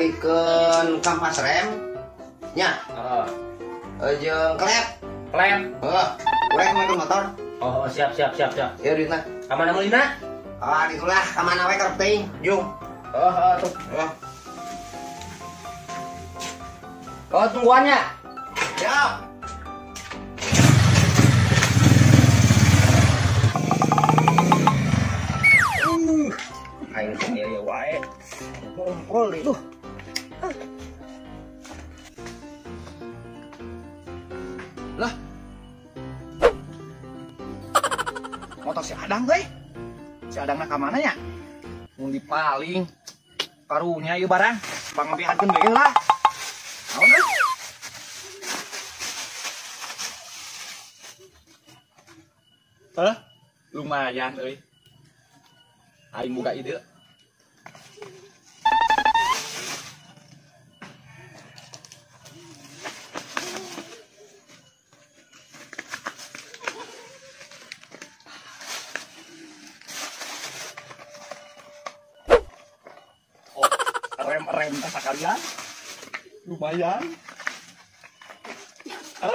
Meulikeun kampas rem. Nya. Heeh. Jeung klep. Klep. Heeh. Urang make motor. Oh, siap. Ya duitna. Ka mana meulina? Ah, ditulah ka mana we karep teuing. Jung. Heeh, tuh. Heeh. Oh, tungguannya. Siap. Aing teh ya wae. Ngompol deui tuh. Lah. Motor si Adang teh. Si Adangna ka mana nya? Mun dipaling karunya ieu barang. Pangampihankeun bae lah. Naon euy? Hah? Lumayan euy. Aing buka ide. Oh, rem-rem teh sakalian. Lumayan. Ah.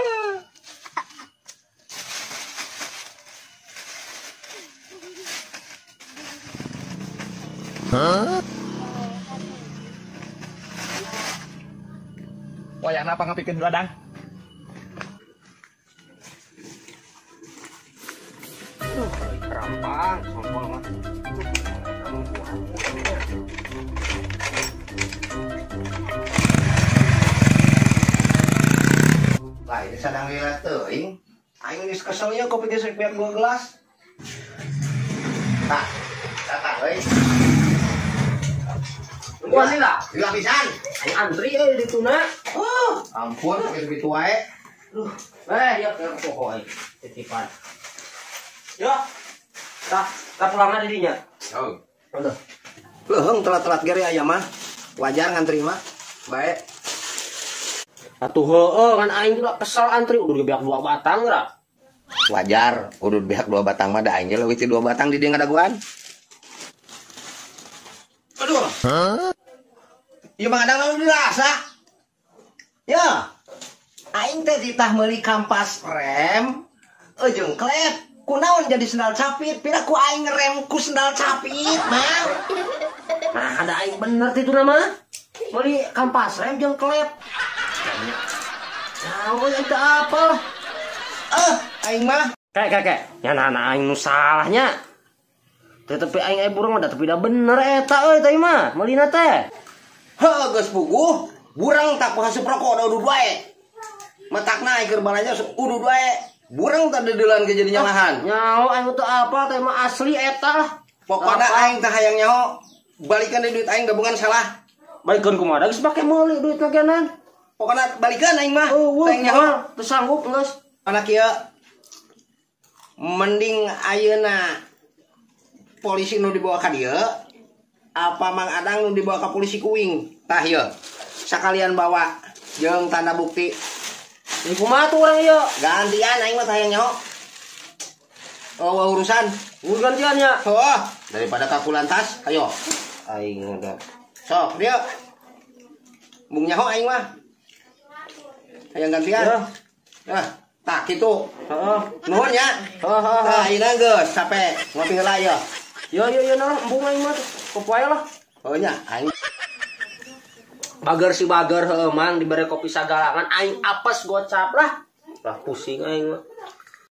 Huh? Wayahna pangapikeun heula Dang. Duh, kerampang sompol mah. Lah ini sadang lila teuing. Aing geus kesel nya kopi geus pihak 2 gelas. Tah, tah euy. Wah, lila. Lila pisan. Aing antri euy di tuna. Oh, ampun pakai begitu wae. Duh, ya ke pokok aing titipan. Yo. Tah, tah pulangna di dinya. Oh. Aduh. Leuheung telat-telat gere aya mah. Wajar ngantri mah. Bae. Atuh heueuh kan aing juga kesel antri udah beak 2 batang geura. Wajar, udah beak 2 batang mah da aing ge leuwih ti 2 batang di dieu ngadaguan. Aduh. Huh? Ieu Mang Adang lalu dirasa. Ya. Aing teh ditah meuli kampas rem jeung klep. Kunaon jadi sendal capit? Pira ku aing ngerem ku sendal capit, Mang. Nah, ada aing bener teh itu nama. Meuli kampas rem jeung klep. Nah, itu apa? Aing mah. Kayak. Ya nah, aing nu salahnya. Tetapi aing burung mah tapi dah bener eta euy teh mah. Meulina teh. Heuh geus puguh, burang tak hasup rokok da udud wae. Matakna aing keur balanja udud wae. Burang teh deudeulan ge jadi nyalahan. Nyaho aing teu apa teh mah asli eta lah. Pokona aing teh hayang nyaho balikan deui duit aing gabungan salah. Balikeun kumaha geus pake meuli duitna kenan. Pokona balikeun aing mah. Teh nyaho teu sanggup geus. Anak ieu mending ayeuna polisi nu dibawa ka dieu apa Mang Adang nu dibawa ka polisi kuing. Tah ieu sakalian bawa jeung tanda bukti. Ini kumaha tuh urang ieu? Gantian aing mah tah hayang nyaho. Oh, urusan. Gantian nya. Heuh, daripada ka kulantas, ayo. Aing udah. Sok, dieu. Mung nyaho aing mah. Hayang gantian. Nah, tah kitu. Heeh. Nuhun nya. Heeh, heeh. Tah ayeuna geus sampe ngopi heula ieu. Yo nah, embung aing mah kopi lah. Oh nya, aing bager si bager heueuh Mang dibere kopi sagalangan aing apes gocap lah. Lah pusing aing mah.